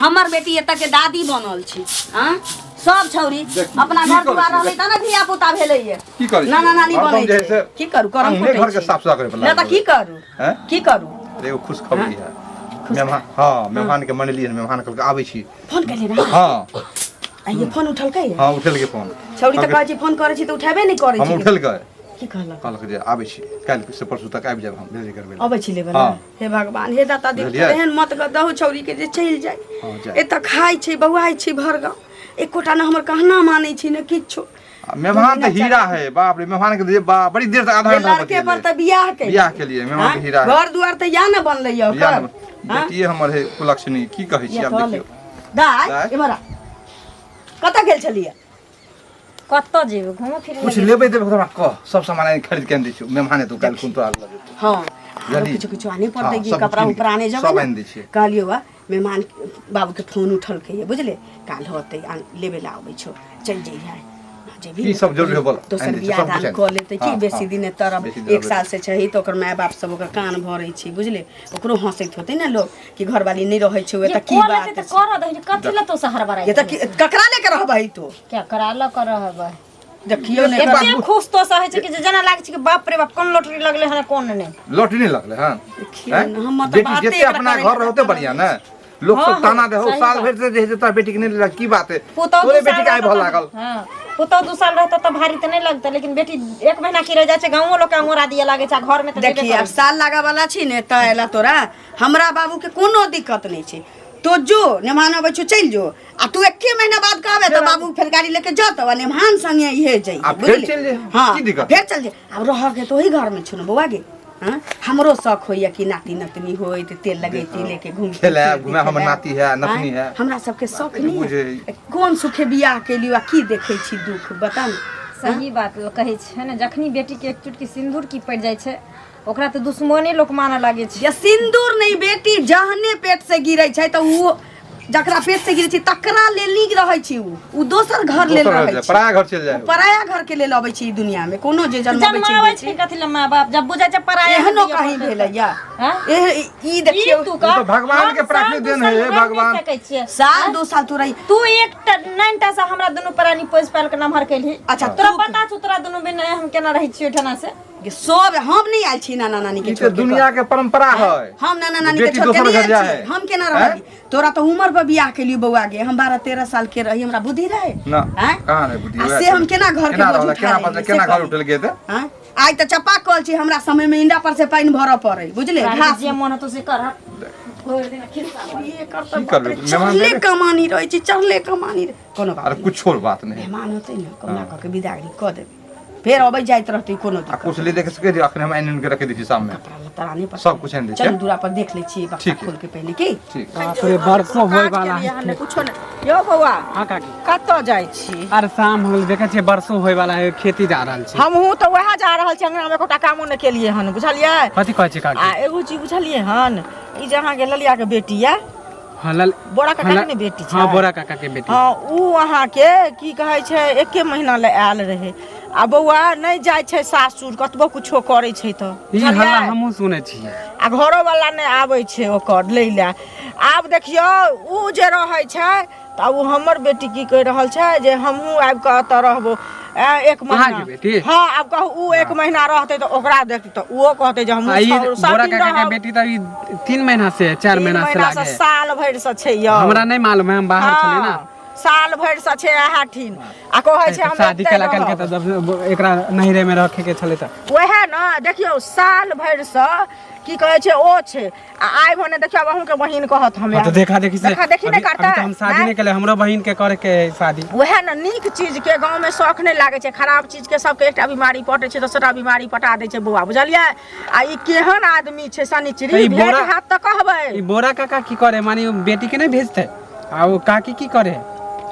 हमर बेटी एतऽ के दादी बनल छै। आँ सब छौरी देखी, अपना की घर करै दुआर छी? रहलै तऽ ने धिया पुता भेलैये। की करै छी? नाना नानी हरदम बनै जे है छै। से की करू, करम अंगने कुटै घर के छी। साफ सुथरा करे पर नहि तऽ लागल की करू? हैं? की करू? अरे एगो खुशखबरी है मेहमान। हाँ, मेहमान के मनेलियै हन, मेहमान कहलकै आबै छी। फोन केलियै ने? हाँ। आइये फोन उठलकै? हाँ, उठेलकै फोन। छौरी तऽ कहलकै- कहै छी फोन करै छी तऽ उठेबे नहि करै हम छै। उठेलकै। की कहलक? कहलक जे आबै छी काल्हि से परसू तक आबि जायब, हम भेजे करबै अबै छी लेबै? हाँ। हे भगवान, हे दाता दिन बुझलियै? एहन मत दहु छौरी के जे चलि जाय। हाँ, जाय। एतऽ खाइ छै, बौआइ छै भर गाँव, एकोटा ने हमर कहना मानै छै ने किछो। आ मेहमान तऽ हीरा है, बाप रे, मेहमान के जे बा बड़ी देर तक आधा जे घंटा लड़के पर बतियेलै। तऽ बियाह के बियाह के लिए मेहमान के हीरा है। घर दुआर तऽ या ने बनलै यऽ बियाह ओकर। ने बेटिए हमर है कुलक्षणी, की कहै छी? या आब कहले। देखियौ। दाइ दाइ। इम्हर आ। कतऽ गेल छलियै? कतऽ जेबै घूमऽ फिरै? कुछ लेबै देबै तऽ हमरा कह, सब सामान आनि खरीद के आनि दै छियौ। मेहमान हेतौ काल्हि खुन तोरा लऽ जेतौ। हाँ, आरो बुझलिही? किछु किछु आने पड़तै। हाँ, कि सब कपड़ा कीन के- उपरा आने जेबै सब ने? आनि दै छियै। कहलियौ आ मेहमान बाबूके फोन उठलकै ये, बुझले? काल्हि होतै लेबे ला अबै छौ, चलि जइहे जेबही की ने सब जरूरी हो बोल, दोसर आनि दै छियै, बियाह सब दान किछु आनि कऽ लेतै की। हाँ, बेसी हाँ। दिन एतऽ रहब बेसी दिन एक रहबै। साल से छही तऽ ओकर माय बाप सब ओकर कान भरै छै, बुझले? ओकरो हँसैत होतै ने लोक कि घरवाली नहि रहै छै ये तऽ की कऽ बात लेतै तऽ छै? करऽ दही, कथी लए तो से हड़बड़ाइ? ये तऽ ककरा लेके रहबै तो? क्या करा लऽ कऽ रहबै? देखियौ ने। एते खुश तो से होइ छै कि जे जेना लागै छै कि बाप रे बाप, कोन लॉटरी लगलै हन कोन नहि। लॉटरी नहि लगलै हन? देखियौ हैं? ने, हमर तऽ बेटी बाते जते एकरा अपना करै घर लए रहते बढ़िया ने, लोक हाँ, सब ताना हाँ, दे हो सही साल बात। भरि से जे है से तोरा बेटी के नहि लेलक, की बात है? पुतहु तोरे दू बेटी साल के आइ भऽ रहतौ लागल। हाँ, पुतहु 2 साल रहतौ तऽ भारी तऽ नहि लगतै, लेकिन बेटी एक महीना की रह जाइ छै, गाँवो लोक के अंगोरा दिए लागै छै आ घर में तऽ जेबे देखी, आब करै छै। साल लागऽ वाला छी ने तऽ एला तोरा हमरा बाबू के कोनो दिक्कत नहि छै। तो जो नेमान अबै छौ, चलि जो आ तू एके महीना बाद कहबे तऽ बाबू फेर गाड़ी लेके जतौ आ नेमान संगे इहे जाइ। आ फेर चलि जइहे, हाँ। की दिक्कत? फेर चलि जाइ। आब रहऽ के तऽ ओही घर में छौ ने बौआ गे। हाँ, हमरो शौक होइया कि नाती नतनी होय तऽ तेल लगैती, लेके घूम खेलायब, घुमायब, हमर नाती है, नतनी है। हमरा सबके शौक नहीं बुझै। है? कोन सुखे बियाह केलियो आ की देखै छी दुख, बता ने। सही बात लोक कहै छै ने, जखनी बेटी के एक चुटकी सिंदूर की पड़ि जाइ छै, ओकरा तऽ दुश्मने लोक मानऽ लागै छै। या सिंदूर नहीं, बेटी जहने पेट से गिरै छै तऽ उ जकरा पेट से गिरै छै तकरा लेल नीक रहै छै। उ दोसर घर लेल दोसर घर रहै जाय, छै, पराया घर चलि जाय। उ पराया घर के लेल अबै छै ई दुनिया में। कोनो जे जन्माबै छै जन्माबै बेटी, छै कथी लए माँ बाप, जब बुझै छै पराया एहनो दिअ कहीं पड़तै। भेलैया? हाँ? ई देखियौ। ई तू ई तऽ भगवान के हम साल प्राकृतिक दू देन साल है, हे रहि नहि भगवान। सकै छियै। साल 2 साल तू रही। तू एकटा नाइनटा से हमरा दुनू प्राणी पोसि पालि के नमहर केलही। अच्छा, तोरा तू- पता छौ, तोरा दुनू बिना हम केना रहै छियै ओहिठना से? कि सब हम नहीं आयल छी नाना नानी के ई तऽ छोड़ के। दुनिया के परंपरा है। हम नाना नानी के बेटी छोड़ के दोसर नहीं घर आयल जाय छी। है। हम केना रहली? तोरा तऽ उम्र पर बियाह केलियो बौआ गे, हम 12-13 साल के रही, हमरा बुद्धि रहे? ना। आँय? कहाँ रहे बुद्धि? आ वएह से हम केना घर के केना बोझ रहलै, उठा केना लेलियै, बदलै, से केना घर कही। उठल गेल? आँय? आइ तऽ चपा कल छी, हमरा समय में इंडा पर से पानि भरऽ पड़े, बुझले? तोरा घास जे मन हेतौ से कर, भरि दिन खिस्सा बन। एकर तऽ की करबै? बाप रे, मेहमान चढ़ले देबै? कमानी रहै छै, चढ़ले कमानी रहै। कोनो बात अरे नहि। कुछ छोड़ बात नहीं। मेहमान होतै ने, कहुना कऽ के विदागरी कऽ देबै, फेर अबै जाइत रहतै, कोनो आ दिक्कत कुछ ले देख सकै छी, अखन हम आनि आनि के रखे दै छी सामने। कपड़ा लत्ता आने पर सब कुछ आनि दै चलू छियै। दूरा पर देख लै छियै बक्सा ठीक है। खोल के पहिले की। ठीक। बाप रे, बरसो होय वाला है। ने कुछो नहि यौ बौआ। हाँ काकी। कतऽ जाइ छी? अरे शाम हो गेल, देखै छियै बरसो होय वाला है, खेती जा रहल छी। हमहूँ तऽ वएह जा रहल छी, अंगनामे एकोटा कामो नहि केलियै हन, बुझलियै? कथी कहै छी आ काकी? एगो चीज बुझलियै हन, ई जे अहाँके ललियाके बेटी यऽ, हाँ लल बोरा काका हाँ, के ने बेटी छै? हाँ, बोरा काका के बेटी। हाँ, उ अहाँके की कहै छै, एके महीना लए आयल रहै आ बौआ नहि जाइ छै सासुर, कतबो कुछो करै छै तऽ ई हल्ला बुझलियै? हमहूँ सुनै छियै। आ घरोवला नहि आबै छै ओकर लै लए। आब देखियौ, उ जे रहै छै तऽ ओ हमर बेटी की कहि रहल छै जे हमहूँ आबि कऽ एतऽ रहबो एक महीना। अहाँके बेटी? हाँ, आब कहू, उ एक महीना रहतै तऽ ओकरा देखतै तऽ ओहो कहतै जे आ ई हमहूँ सब बोरा दिन काका के रहब। बेटी तऽ ई 3 महीना से चार तीन महीना से महीना से लागे साल भरि से छै यौ। हमरा नहि मालूम है, हम बाहर छलियै ना। हाँ, साल भरि से छै अहाँ ठीन आ कहै छै हम शादी एतै केला के रहब। तऽ जब एकरा नैहरे में रखे के छलै तऽ वएह ने, देखियौ, साल भरिसँ की कहै छै ओ छै आ आइ भने देखियौ, आब अहूँके बहिन कहत हमे। हाँ, तऽ देखा देखी से देखा देखी नहि अभी करतै। तऽ हम शादी नहि केले, हमरो बहिन के करे के है शादी। वएह ने, नीक चीजके गाँवमे शौख नहि लागै छै, खराब चीजके सबके एकटा बीमारी पटै छै, दोसरा बीमारी पटा दै छै बौआ, बुझलियै? आ ई केहन आदमी छै शनिचरी, ई भेट बोरा- हैत तऽ कहबै। ई बोरा काका की करे? माने ओ बेटी के नहि भेजतै आ ओ काकी की करे?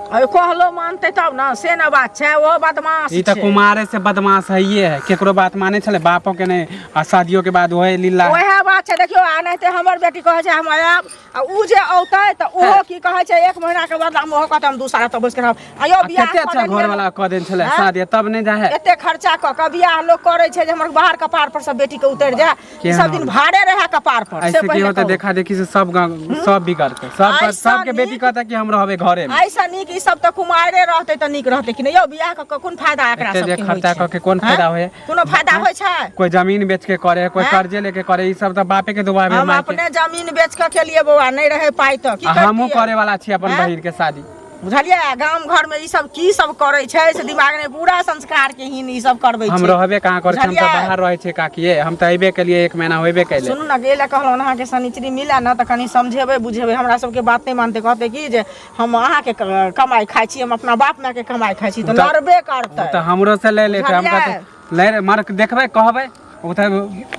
अरे कहलो मानतै तब ने, से ने बात छै, ओहो बदमाश ई तऽ छै। कुमारे से बदमाश हइये है, केकरो बात माने छलै बापो के नहि, आ शादियो के बाद वही लीला। ओएह बात छै। देखियौ, आ नहि तऽ हमर बेटी कहै छै हम आयब, आ उ जे औतै तऽ ओहो की कहै छै, 1 महीना के बाद हम ओहो कहतै हम 2 साल एतऽ बैस के रहब। आ यौ आ बियाह कते कऽ अच्छा देलियै घर वाला कऽ देने छलै आँय? शादी, तब नहि जाइ है। एते खर्चा कऽ कऽ बियाह लोक करै छै जे हमर बाहर कपार पर सब बेटी के उतरि जाय, ई केहन सब दिन भाड़े रहै कपार पर। से ऐसे की पहिले होते कहू। देखा देखी से सब गाँव सब बिगड़ते, सब ऐसा सबके बेटी नीक- कहता कि हम रहबे घरे में। ऐसा नीक ई सब तऽ कुमारे रहतै तऽ नीक रहतै कि नहि यौ? बियाह कऽ कऽ कोन फायदा एकरा एते जे सबके होइ खर्चा छै? कऽ के कोन आँय? फायदा होय? कोनो फायदा होइ छै? कोई जमीन बेच के करे है, कोई आँय? कर्जे लेके करे, ई सब तऽ बापे के दुबाबे हम माय के। अपने जमीन बेच कऽ केलियै बौआ, नहि रहै पाइ तऽ की आ हमहूँ करतियै? करे वाला छी अपन आँय? बहिन के शादी। बुझलियै, गाम घर में ई सब की सब करै छै से दिमाग नहि, पूरा संस्कार के हीन ई सब करबै हम छै। रहबे कहाँ करै छी, हम तऽ बुझलियै? बाहर रहै छियै काकिये, हम तऽ अयबे केलियै, 1 महीना होबे कैले। सुनू ने, एहि लए कहलहुँ अहाँके शनिचरी मिले ने तऽ कनि समझेबै बुझेबै, हमरा सबके बात नहि मानतै, कहतै कि जे हम अहाँके कमाइ खाइ छी, हम अपना बाप मायके कमाइ खाइ छी, तऽ लड़बे करतै। तऽ हमरो से ले लेतै, हम बुझलियै? कहतै ले रे, मर देखबै कहबै, ओ तऽ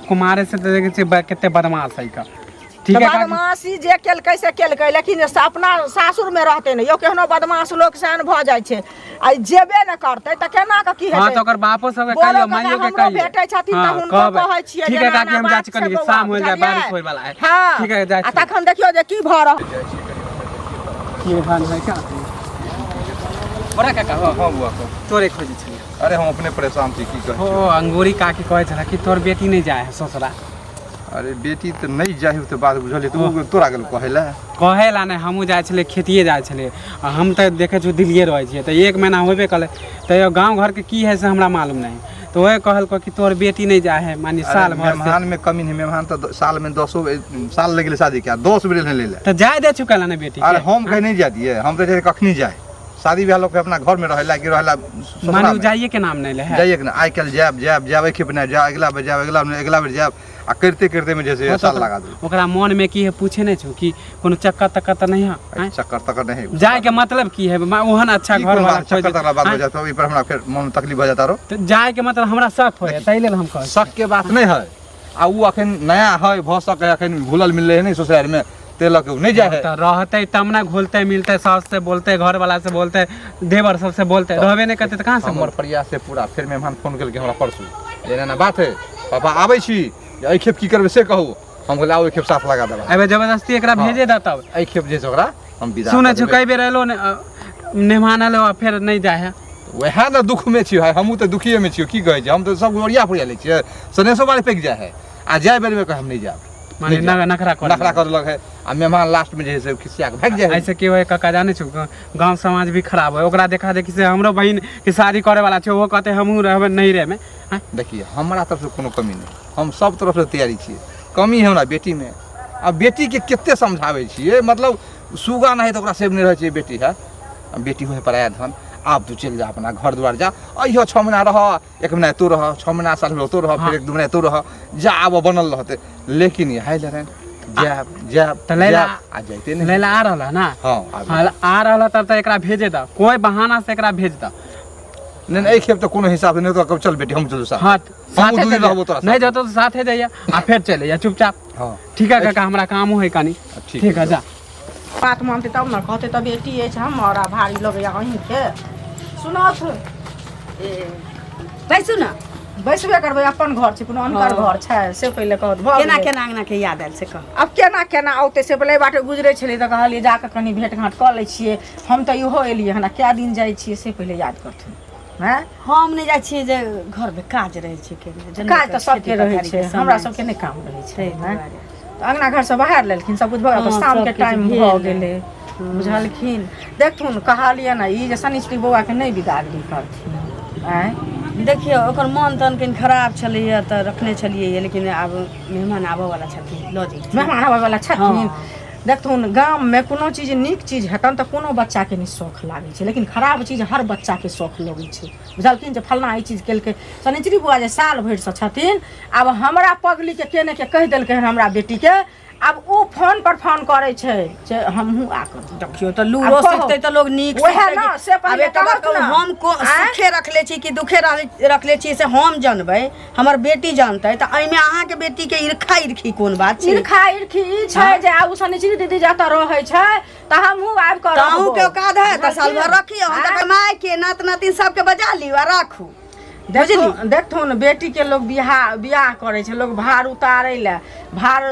कुमारे से तऽ देखै छियै कते बदमाश है का। ठीक तऽ है काकी। बदमाशी जे केलकै से केलकै, लेकिन से अपना सासुर में रहतै ने यौ, केहनो बदमाश लोक सहन भऽ जाइ छै, आ जेबे ने करतै तऽ केना कऽ की हाँ हेतै? तऽ ओकर बापो सबके बोलो कहियो, काका माइयो के हमरो कहियो। भेटै छथिन तऽ हाँ, हुनको कहबै। कहै छियै ठीक जे है एना काकी, हम बात जाइ छी छै कनि, बौआ, शाम होइल जाय, बुझलियै? बारिश होय वाला है। हाँ। ठीक है, जाइ आ छी। तखन देखियौ जे की भऽ रहल की भान है का? बड़ा काका हो। हाँ बुआ कहू। तोरे खोजै छलियै। अरे हम अपने परेशान छी, की कहै हो अंगूरी काकी कहै छला कि तोर बेटी नहि जाइ है ससुरा। अरे बेटी तऽ नहि जाइ तऽ बात बुझलियै, तऽ तोरा गेल कहै लए? कहै ला नहि, हमहूँ जाइ छलियै, खेतिए जाइ छलियै, आ हम तऽ देखै छियै दिल्लिए रहै छियै, तऽ 1 महीना होबे कलै, तऽ गाँव घरके की है से हमरा मालूम नहि, तऽ वएह कहलको कि तोहर बेटी नहि जाइ है, मानि साल भर से। मेहमान में कमी नहीं, मेहमान तऽ साल में 10 साल लग गेलै शादी के, 10 बेर ले ले। तऽ जाय दे चुकल ने बेटी के। अरे हम कहीं नहीं जाय दिए, हम तऽ कखनी जाए, शादी ब्याह लोग के अपना घर में रहे ला कि रहे ला ससुरा माने में। जाइए के नाम नहीं ले है। जाइए के ना, आइ काल्हि जायब जायब जायब, एहि खेप नहि जायब, अगिला बेर जायब, अगिला बेर जायब, आ करिते करिते में जैसे हाँ, साल तऽ लगा देलक। ओकरा मन में की है पूछे नहीं छौ कि कोनो चक्कर तक्कर तऽ नहीं है? आँय? चक्कर तक्कर नहीं है। जाय के मतलब की है, ओहन अच्छा की घर कोनो वाला बात, चक्कर खोज- तक्कर बात हो आँय? जाता, ओहि पर हमरा फेर मन में तकलीफ भऽ जाता रो। तऽ जाय के मतलब हमरा शक होय ताहि लेल हम कहै छी। शक के बात नहीं है, आ उ अखन नया है, भऽ सकै है अखन घुलल मिललै है नहीं ससुराल में, ते लऽ के उ नहीं जाइ है। तऽ रहतै तब ने घुलतै मिलतै, सास से बोलतै, घर वाला से बोलतै, देवर सब से बोलतै, रहबे नहि करतै तऽ कहाँ से हमर बोलतै? प्रयास है पूरा। फेर मेहमान फोन केलकै हमरा परसू, एना एना बात है पापा आबै छी, एहि खेप की करबै से कहू। हम कहलियै आउ एहि खेप साथ लगा देबै। एहिबेर जबरदस्ती एकरा भेजे दे तब। एहि खेप जे छै ओकरा हम विदा सुनै कऽ छियौ देबै। कई बेर एलो ने मेहमान एलो आ फेर नहि जाइ है। वएह ने दुख में छियै भाई, हमहूँ तऽ दुखिए में छियै, की कहै छै, हम तऽ सब ओरिया फोरिया लै छियै, सनेसो बारे पाकि जाइ है, आ जाय बेर में हम नहीं जायब, माने नहीं जायब। नखरा कर नखरा करलक है, आ मेहमान लास्ट में जे है से खिसिया के भागि जाइ है। ऐसे की होय काका जाने छौ, गांव समाज भी खराब है, ओकरा देखा देखी से हमरो बहिन के शादी करे वाला छै, ओहो कहते हमहूँ रहबै नहीं रहे में। आँय? देखिए हमरा तरफ से कोनो कमी नहीं, हम सब तरफ से तैयारी छियै, कमी है हमरा बेटी में, आ बेटी के कते समझाबै छियै, मतलब सुगा नहीं तऽ ओकरा सेब नहीं रहै छै बेटी है, आ बेटी होइ पराया धन, आब तू चलि जा अपना घर दुआर जा, अइहो 6 महीना रह, 1 महीना एतौ रह, 6 महीना साल भरि ओतौ रह, फेर 1-2 महीना एतौ रह, जा आब बनल रहतै, लेकिन इएह लड़ाइ जायब जायब तऽ लैला जायब, आ जाइते नहि। लैला आ रहल है ना? हाँ, आबि हाँ, आ रहल है तब तऽ एकरा भेजे दऽ, कोई बहाना से एकरा भेज दऽ। नहीं, नहीं, एहि खेप तऽ कोनो हिसाब से नहि तऽ चल बेटी हम चलू साथ। हाँ, हमहूँ साथे दूरी चल रहबो तोरा नहीं साथे। जतो तऽ साथे जाइए आ फेर चलि अइए चुपचाप। हाँ। ठीक है काका, हमरा कामो है कनी। ठीक ठीक है है, जा। बात मानतै तब ने, कहतै तऽ बेटी अछि हमर आ भारी लगैया अहीँके। सुनौथ। बैसू ने। बैसबे करबै, अपन घर छै, कोनो अनकर घर छै से पहिले कहत भऽ केना गेलै। केना अंगना के याद आयल से कह। आब केना केना औतै से पहिले एहि बाटे गुजरै छलियै तऽ कहलियै जाकऽ कनि भेँट घाँट कऽ लै छियै, हम तऽ इहो एलियै हन आ कए दिन जाइ छियै से पहिले याद करथिन। हँ हम नहि जाइ छियै जे घरमे काज रहै छै केने, जनबे काज तऽ करै, सबके खेती रहै पथारीके छै, समय हमरा सबके नहि काम रहै छै। ताहि हँ? दुआरे। तऽ अङ्गना घरसँ बाहर लेलखिन सबकिछु भऽ गेल तऽ हँ, शामके सबकिछु टाइम भऽ भेल। गेलै बुझलखिन। देखथुन कहलियै ने ई जे शनिचरी बौआके नहि बिदागरी करथिन। आँय देखियौ ओकर मन तन कनि खराब छलैया तऽ रखने छलियै, लेकिन आब मेहमान आबऽ वाला छथिन, लऽ जैथिन। मेहमान आबयवला छथिन। हँ। देखथुन गाममे कोनो चीज नीक चीज हेतनि तऽ कोनो बच्चाके नहि शौख लागै छै, लेकिन खराब चीज हर बच्चाके शौख लगै छै। बुझलखिन जे फल्लाँ ई चीज केलकै। शनिचरी बौआ जे साल भरिसँ छथिन, आब हमरा पगलीके केने के कहि देलकै हन हमरा बेटीके, आब ओ फोन पर फोन करै छै जे हमहूँ आ कऽ देखियौ तऽ लूरो आब कहू। सिखतै तऽ लोग नीक ओएह सिखतै ने, कि- से पहिले आब एकटा बात कहत कहू, ने। हम को आँय? सुखे रखले छी कि दुखे रखले छी से हम जानबै, हमर बेटी जानतै, तऽ एहिमे अहाँके बेटीके ईर्खा ईर्खी कोन बात छै? ईर्खा ईर्खी ई छै जे आब ओ शनिचरी दीदी जतऽ रहै छै तऽ हमहूँ आबि कऽ तऽ अहूँके रहबो। औकात है तऽ साल भर रखियौ, हम तऽ आँय? माय के नात नातिन सबके बजा लियौ आ राखू। देखथुन देखथुन बेटीके लोक बियाह बियाह करै छै, लोक भार उतारै लए, भार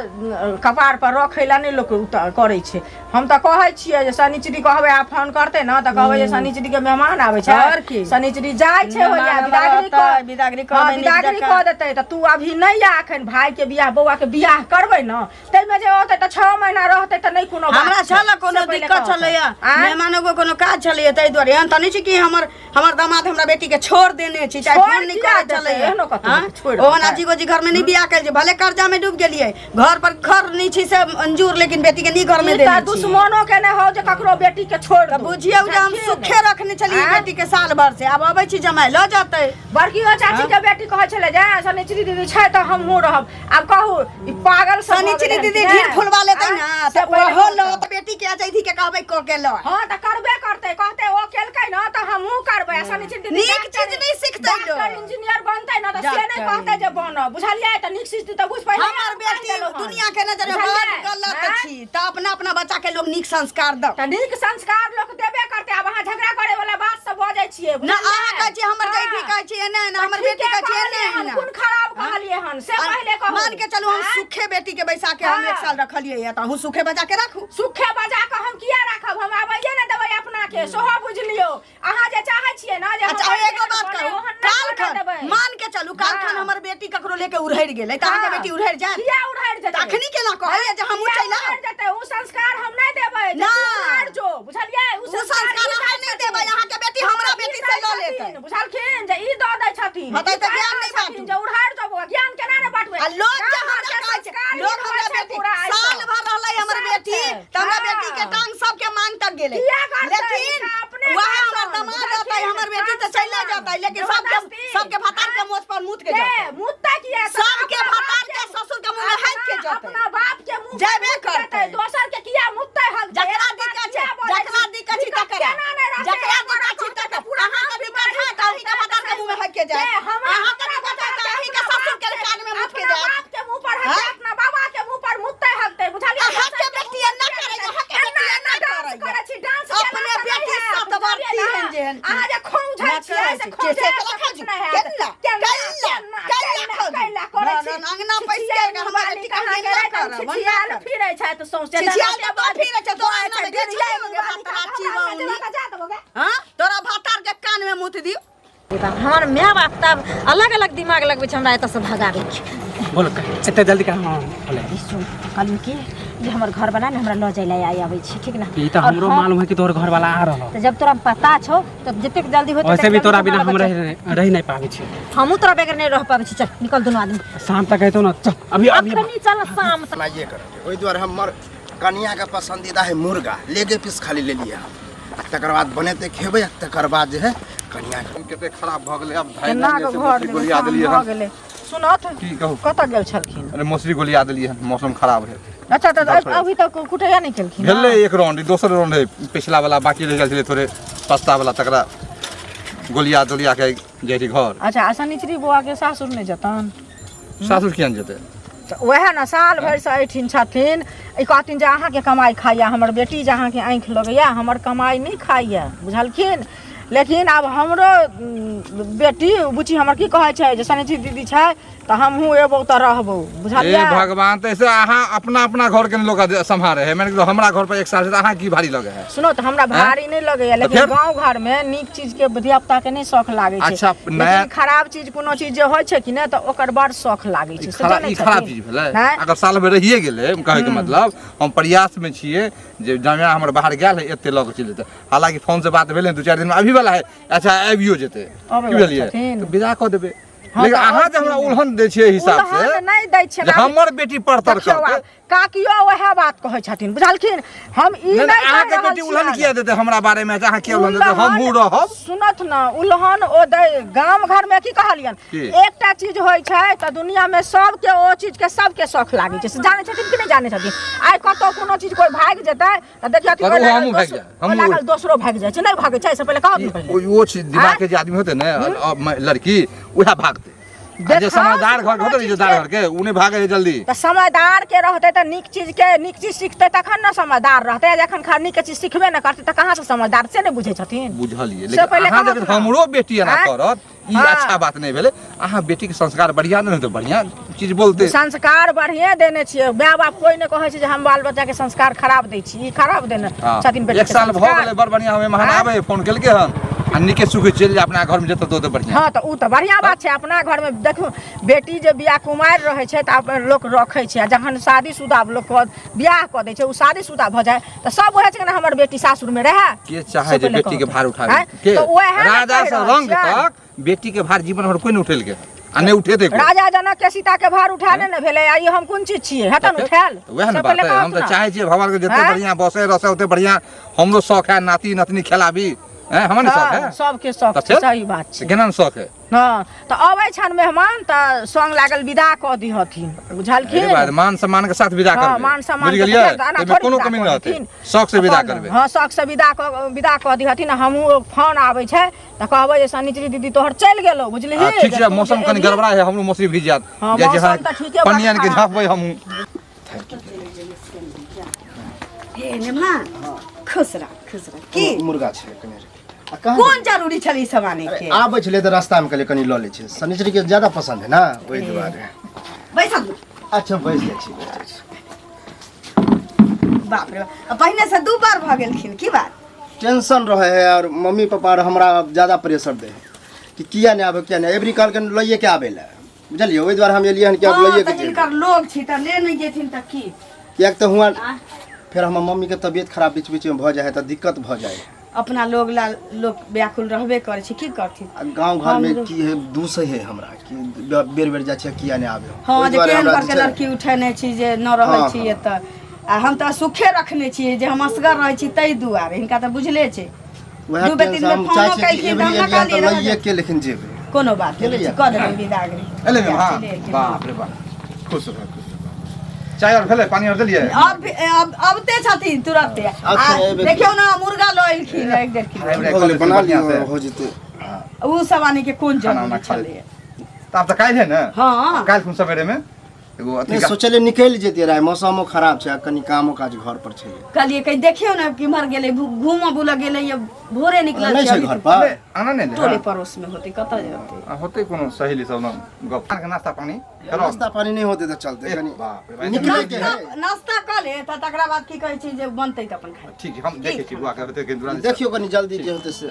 कपार पर रखै लए नहि लोक करै छै। हम तऽ कहै छियै जे शनिचरी कहबै, आब फोन करतै ने तऽ कहबै जे शनिचरीके मेहमान आबै छै। आओर की? शनिचरी जाइ छै होइया मेहमान बिदागरी रहतै, कऽ बिदागरी कऽ हँ, देबै नीक बिदागरी जकाँ। कऽ देतै तऽ तू अभी नहि आ एखन भाइके बियाह बौआके बियाह करबै ने, ताहिमे जे औतै तऽ 6 महीना रहतै तऽ नहि कोनो बात हमरा छै। छल कोनो से पहिले दिक्कत कहत। छलैया, आँय? मेहमानो के कोनो काज छलैया, ताहि दुआरे। एहन तऽ नहि छै कि हमर हमर दामाद हमरा बेटी के छोड़ देने छी, चाहे छोड़ फोन नहीं किया करे देतै? छलैया। एहनो कतौ हाँ? छोड़ि ओहन देतै? अजी गोजी घर में नहीं बियाह कैल छै, भले कर्जा में डूब गेलियै, घर पर घर नहीं छै से मंजूर, लेकिन बेटी के नहीं घर में ई तऽ देने छी। दुश्मनो के नहि हो जे ककरो बेटी के छोड़ तऽ दू। बुझियौ जे हम बुझलखिन? सुखे रखने छलियै आँय? बेटी के साल भर से, आब अबै छी जमाइ लऽ जेतै। बड़कियो चाची के बेटी कहै छलै जे शनिचरी दीदी छै तऽ हमहूँ रहब। आब कहू ई पागल सब भऽ शनिचरी गेलै हन दीदी कि ढीर नहि? फुलवा लेतै आँय? ना से तऽ पहिले ओहो कहू लऽ तऽ। बेटी के अजैधी के कहबै कऽ के लऽ। हँ तऽ करबे करतै, कहतै ओ केलकै ने तऽ हमहूँ करबै। आ शनिचरी दीदी नीक डॉक्टर- चीज नहि सिखतै लोक। डॉक्टर इंजीनियर बनतै ने तऽ से नहि डॉक्टर। कहतै जे बनब, बुझलियै? तऽ नीक चीज तऽ बुझ पहिले हमर हम कहि बेटी देलहुँ हन। दुनिया के नजर में बुझलियै? बड गलत आँय? छी, तऽ अपना अपना बच्चा के लोग नीक संस्कार दौ। तऽ नीक संस्कार लोक देबे करतै। आब अहाँ झगड़ा करे वाला बात सब बजै छियै, ना बुझलियै? अहाँ कहै छियै हमर हँ। जैधी कहै छियै एना एना, तऽ हमर बेटी ठीके कहै छियै एना कहलियै हन, एना। कोन खराब कहलियै हन से पहिले कहू। मान के चलू हम आँय? सुखे बेटी के बैसा के हम हाँ। एक साल रखलियै है, तऽ अहूँ सुखे बजा के राखू। सुखे बजा कऽ हम किया राखब? हम आबैये ने देबै अपना के, सेहो बुझि लियौ। अहाँ जे चाहै छियै ने जे अच्छा हमर एगो जेहन बात बने, कहू, ओहन नहि काल बनऽ खन देबै। मान के चलू काल खन हाँ। हमर बेटी ककरो लेके उड़हरि गेलै तऽ अहाँके हाँ। बेटी उड़हरि जायत? किया उड़हरि जेतै? तऽ अखनी केना कहैया जे हमहूँ किया चलि आउ? उड़हरि जेतै? उ संस्कार हम नहि देबै जे ना। तू उड़हरि जो, बुझलियै? उ उ संस्कार ई अहाँ दै नहि छथिन। देबै, अहाँके बेटी हमरा हाँ, ई बेटी दै से लऽ छथिन, लेतै। बुझलखिन जे ई दऽ दै छथिन। हँ, तऽ ई तऽ ज्ञान कहै नहि छथिन बाँटू। जे उड़हरि जो बौआ, ज्ञान केना नहि बाँटबै? आ लोग जे गाम हमरा घरके कहै छै, संस्कार लोग ही हमरा होइ छै बेटी पूरा आइ साल तक। भर रहलै हमर साल बेटी, छै। तऽ हमरा हाँ। बेटी के टांग सबके मांग तक गेलै। किया करतै? लेकिन ई अपने वएह हमर करतन, दामाद अतै, बुझलखिन? हमर बेटी तऽ चलि जेतै, लेकिन सबके जबरदस्ती। सबके भतार के मोछ पर मुत के के जेतै। मुत्ता किया? सबके अपना भतार बाप के ससुर के मुँह में हाथ के जेतै। अपना बाप के मुँह जेबे पर मुत करतै। जेतै, दोसर के किया मुत्तै हक? जकरा दिक्कत छै, जकरा दिक्कत छै तकरा, जकरा दिक्कत छै तकरा। अहाँके दिक्कत है तऽ अहींके भतार के मुँह में हक के जायत। अहाँके दिक्कत है तऽ अहींके ससुर के कान में मुत के अपना जायत। बाप के मुँह पर हकतै, हाँ? अपना बाबा के मुँह पर मुत्तै हकतै, बुझलियै? अहाँके बेटी एना करैया, अहाँके एना बेटी एना एना डांस करैया। करै छी, डांस अपने केला से बेटी नहि हैत, सतवर्ती बुझलियै हेन ने? जेहन की। अहाँ जे खौंझै ना छियै करै से छी। खौंझै से से केना किछु खौंझू? नहि हैत। केना? केना, कैला? केना, कैला केना, खौंझू? कैला करै ना, छी? ना, अंगना पैसि छिछियाल गेल, हमर वाली बेटी कहाँ कहै गेलै? ना करब, छिछियाल ना करब। फिरै छथि सौंसे। छिछियाल तऽ तो फिरै छै, तोरा अंगना मे गेल छिछियाल छलियौ गे वाली भातार कहाँ चिरौनी। गेलै? जा देबो गे। हाँ? तोरा भातार के कान में मुत दियौ। हमर माय बाप तऽ आब अलग अलग दिमाग लगबै छै हमरा एतऽसँ भगाबैके। बोलो एते जल्दी कहाँ होलै? ई सुन, कहलहुँ कि जे हमर घर वाला ने हमरा लऽ जाय लए आइ आबै छै, ठीक ने? ई तऽ और हमरो हम- मालूम है कि तोहर घर वाला आ रहल। तऽ जब तोरा पता छौ तऽ जतेक जल्दी होतै वैसे ततेक भी जल्दी तोरा तू बिना हमरा हम लऽ चल। रह नहीं पाबै छी। हमहूँ तोरा बगैर नहि रह पाबै छी। चल निकल दुनू आदमी। शाम तक एतौ ने, चल अभी अभी। अखनी चल शाम तक। बनाइए करके ओहि दुआरे हमर कनियाके पसन्दीदा है मुर्गा, लेगे पीस खाली लेलियै हम, आ तकर बाद बनेतै खेबै, आ तकर बाद जे है कनियाके कते खराब भऽ गेलै आब धाइ केना धाइ कऽ से घर मौसरी जेबै, गोलिया शाम देलियै भऽ हन। गेलै। सुनत की कहू? कतऽ गेल छलखिन? अरे मौसरी गोलिया देलियै हन, मौसम खराब है। अच्छा तऽ धड़फड़ाइ। अभी तक कुटैया नहि केलखिन? भेलै एक राउंड, ई दोसर राउंड है। पिछला वाला बाकी रहि गेल छलै थोड़े सस्ता वाला, तकरा गोलिया दोलिया के जाइ छी घर। अच्छा, आ शनिचरी बौआ के सासुर नहि जेतन? सासुर किया नहि जेतै? तऽ उएह ने, साल भरिसँ एहिठिन छथिन। ई कहथिन जे अहाँके कमाइ खाइए हमर बेटी, जे अहाँके आँखि लगैए, हमर कमाइ नहि खाइए, बुझलखिन? लेकिन आब हमरो बेटी बुच्ची हमर की कहै छै जे शनिचरी दीदी छै तऽ हमहूँ एबौ तऽ रहबौ, ए बुझलियै? भगवान, तऽ ऐसे अहाँ अपना अपना घर के लोग सम्हारे है। मैंने हमरा घर पर एक साल से अहाँ की भारी लगे है? सुनो तऽ हमरा भारी नहि लगैया, लेकिन फेर? गाँव घरमे नीक चीजके धिया पुताके नहि शौख लागै छै। अच्छा, लेकिन खराब चीज कोनो चीज जे होइ छै कि नहि तऽ ओकर बड़ शौख लागै छै, ई से खराब जानै ई खराब छथिन? चीज भेलै। नहि? अगर साल भरि रहिए गेलै, कहैके मतलब हम प्रयास में छियै जे जमिया हमर बाहर गेल है एते लऽ के चलि जेतै। हालांकि फोन से बात भेलै 2-4 दिन में अभी वाला है। अच्छा आबियो जेतै। अबै की बुझलियै? छथिन। तऽ विदा कऽ देबै। हँ, लेकिन तऽ अहाँ जे हमरा उलहन दै छियै हिसाब से उलहन नहि दै छियै जे हमर बेटी पढ़तर देखियौ करतै आब, काकियो वएह बात कहै छथिन बुझलखिन हम ई नहि नहि नहि, अहाँके कहि रहल बेटी उलहन छियनि। किया देतै हमरा बारे मे अहाँ किया उलहन देतै उलहन- हमहूँ रहब सुनत न उलहन ओ दै गाम घर में की कहलियन की? एकटा चीज होइ छै तऽ दुनिया में सबके ओ चीज के सबके शौख लागै छै से जानै छथिन कि नहि जानै छथिन आइ कतौ कोनो चीज कोइ भागि जेतै तऽ देखियौ पर ओ हमहूँ भागि जायब, ओ हमहूँ लागल दोसरो भागि जाइ छै नहि भागै छै से पहिले कहब ने पहिले ओ छै दिमाग के जे आदमी होते ने लड़की उएह भागते आ जे देखाउ समझदार घर कोनो होते ने चीज इज्जतदार के। घर के उ नहि भागे है जल्दी तऽ समझदार के रहतै तऽ नीक चीज के नीक चीज सीखतै तखन ने समझदार रहतै आ जखन खा नीक चीज सिखबे ने करतै तऽ कहाँ से समझदार से नहि बुझै छथिन बुझलियै से लेकिन पहिले अहाँ कहत जखन ने। हमरो बेटी एना आँय? करत ई हाँ। अच्छा बात नहि भेलै अहाँ बेटीके संस्कार बढ़िआँ देने तऽ बढ़िआँ चीज बोलते संस्कार बढ़िए देने छियै माय बाप कोइ नहि कहै छै जे हम बाल बच्चाके संस्कार खराब दै छी ई खराब देने हाँ। छथिन बेटीके एक साल भऽ संस्कार। गेलै बड़ बढ़िआँ हमे महान आँय? आबै फोन केलकै हन आ नीके सुखे चलि जा अपना घरमे जेतै तो तऽ बढ़िआँ हँ तऽ ओ तऽ बढ़िआँ बात छै अपना घरमे देखू बेटी जे बियाह कुमारि रहै छै तऽ अपन लोक रखै छै आ जखन शादीशुदा लोक कऽ बियाह कऽ दै छै ओ शादीशुदा भऽ जाइ तऽ सब वएह छै ने हमर बेटी सासुरमे रहए के चाहे जे से पहिले बेटी के कहू। भार उठावे आँय? के तऽ वएह ने राजा कहि से रहल रंग छियै। तक बेटी के भार जीवन भर कोई नहीं उठेलके आ नहीं उठेते कोई। राजा जनक के सीता के भार उठाने ने भेलै आ ई हम कोन चीज छियै हेतन तऽ उठायल तऽ वएह ने से बात पहिले है कहू हम तऽ ने। चाहे छियै भगवान के जते आँय? बढ़िया बसे रसे ओते बढ़िया हमरो शौक है नाती नतनी खेलाबी हैं हमरा नहीं शौक हँ, है सबके शौक तऽ छै फेर? सही बात तऽ छै केना ने शौक है हँ तऽ अबै छनि मेहमान तऽ संग लागल विदा कऽ दिहथिन अरे बुझलखिन बात मान सम्मान के साथ विदा हँ करबै मान सम्मान बुझि के गेलियै तऽ एना एहिमे थोड़ी कोनो विदा कमी कऽ नहि रहतै देथिन। शौक से विदा अपन- करबै हँ शौक से विदा कऽ दिहथिन हमहूँ फोन आबै छै तऽ कहबै जे शनिचरी दीदी तोहर चलि गेलौ बुझलिही आ, ठीक जे छै तू मौसम जे कनि एलही। गड़बड़ा है हमरो मौसरी भीज जायत हँ, जाइ छी मौसम तऽ ठीके बड़ पनियान के खराब। झाँपबै हमहूँ हे नेमा खुश रह खुश रह की मुर्गा छै कनि आ कहाँ कोन जरूरी छल ई सब आने अरे, के आबै छलै तऽ रास्तामे कहलियै कनि लऽ लै छियै शनिचरी के ज्यादा पसन्द है ने ओहि दुआरे बैसल ने। अच्छा बैस जाइ छी बैस जाइ छी बाप रे बाप आ पहिने से दू बार भऽ गेलखिन की बात टेंशन रहे है और मम्मी पापा आर हमरा ज्यादा प्रेशर दे है कि किया नहि आबै किया नहि एबरी कहलकै लइए के आबै लए बुझलियै ओहि दुआरे हम एलियै हन कि आब हँ लइए तऽ के जेबै हिनकर लोग छी तऽ ले नहि जेथिन तऽ की किएक तऽ हुआँ फेर हमर मम्मीके तबियत खराब बीच बीचमे भऽ जाइ है तऽ दिक्कत भऽ जाइ है अपना लोग ला लोग व्याकुल रहबे करै छै की करथिन आ गाँव घरमे हमरो- की है दूसै है हमरा कि बेर बेर जाइ छियै किया नहि आबै हँ ओहि जे दुआरे केहन हमरा घरके जे छै लड़की उठेने छी जे न रहै हँ, छी हँ। एतऽ आ हम तऽ सुखे रखने छियै जे हम असगर रहै छी ताहि दुआरे हिनका तऽ बुझले छै वएह दू बेर तीन टेंशन बेर हम फोनो चाहै छियै कि केलखिन तऽ एबरी हम न एलियै हन कहलियै तऽ रहऽ लइए दे। के लेकिन जेबै कोनो बात नहि गेलैया? छै, कऽ देबै विदागरी एलै ने हाँ चलि एलखिन। बाप रे बाप खुश रह खुश रह चाय और भेलै पानी और देलियै अब अब अबते छथिन तुरते आ अच्छा, एबे- देखियौ ने मुर्गा लऽ एलखिन एक डेढ़ किलो अरे, भऽ गेलै, बना बढ़िआँ लियौ से। हो जेतै उ सब आने के कोन खाना उना जरूरी खा छलैया तऽ आब तऽ काल्हि है ने हँ काल्हि खुन सवेरे में एगो अथी नहि सोचलियै निकलि जैतियै रहए मौसमो खराब छै आ कनि कामो काज घर पर छै कहलियै कहीं देखियौ ने किम्हर गेलै घूमऽ बुलऽ गेलै या भोरे निकलल नहि छै छै अभी घर पर आना नहि टोले ले पड़ोस में होतै कतऽ जेतै आ, होतै कोनो सहेली सब ना गप खाना के नाश्ता पानी करब नाश्ता पानी नहि होतै तऽ चलतै ए, कनि बाप रे बाप। निकलै के है नाश्ता नाश्ता कऽ ले तऽ तकरा बाद की कहै छै जे बनतै तऽ अपन खाइ ठीक छै हम देखै छी बुआ के होतै कि दुरान देखियौ कनि जल्दी जे होतै से